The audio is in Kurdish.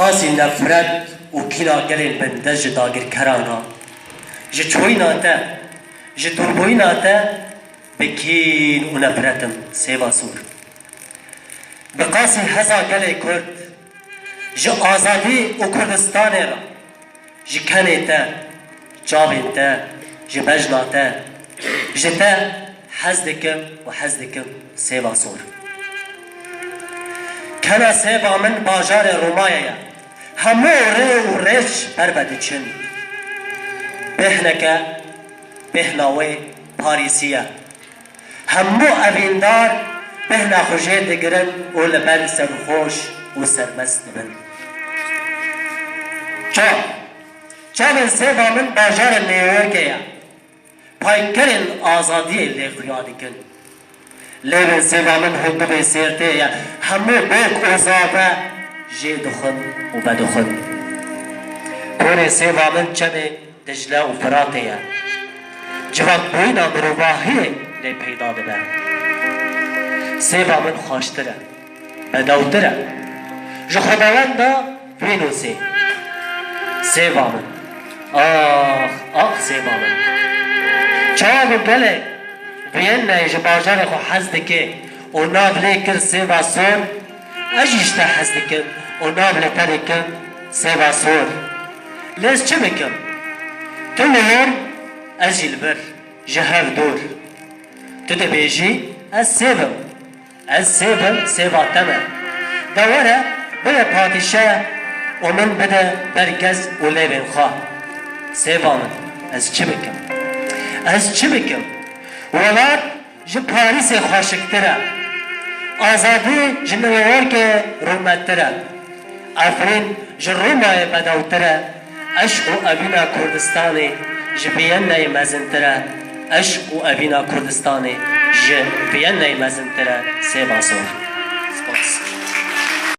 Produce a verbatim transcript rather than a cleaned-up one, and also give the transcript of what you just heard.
Qasî nefret û kîna gelên bindest ji dagirkeran re, ji çoyîna te, ji dûrbûyîna te bi kîn û nefret im, Sêva Sor. Bi qasî heza gelê Kurd, ji azadî û Kurdistanê re, ji kenê te, çavên te, ji bejna te, ji te hez dikim û hez dikim, Sêva Sor. Kena Sêva min bajarê Rûmayê ye. Hemû rê û rêç ber ve diçin. Bêhneke, bêhna wê Parîsî ye. Hemû evîndar bêhna xwe jê digirin û li ber serxweş û serbest dibin. Çav, çavên Sêva min bajarê New Yorkê ye. Paykerên azadiyê lê xuya dikin. Lêvên Sêva min hundirê Sêrtê ye. Hemû bêk û zave jê dixwin û vedixwin. Korê Sêva min çemê Dicle û Firatê ye. Civakbûyîna mirovahiyê lê peyda dibe. Sêva min xweştir e, bedewtir e. Ji xwedawenda Vênûsê. Sêva min. Ax, ax Sêva min. Çawa ku gelek Viyenneyê ji bajarê xwe hez dike û nav lê kir Sêva Sor, ez jî ji te hez dikim û nav li te dikim Sêva Sor. Lê ez çi bikim? Tu li wir, ez jî li vir, ji hev dûr. Tu dibêjî, ez sêv im. Ez sêv im, sêva te me. De were, bibe patîşe û min bide ber gez û lêvên xwe. Sêva min, ez çi bikim? Ez çi bikim? Welat ji Parîsê xweşiktir e. Azadî ji New Yorkê rûmettir e. Efrîn ji Rûmayê bedewtir e. Eşq û evîna Kurdistanê ji Viyenneyê mezintir e. Eşq û evîna Kurdistanê ji Viyenneyê mezintir e. Sêva Sor. Spas.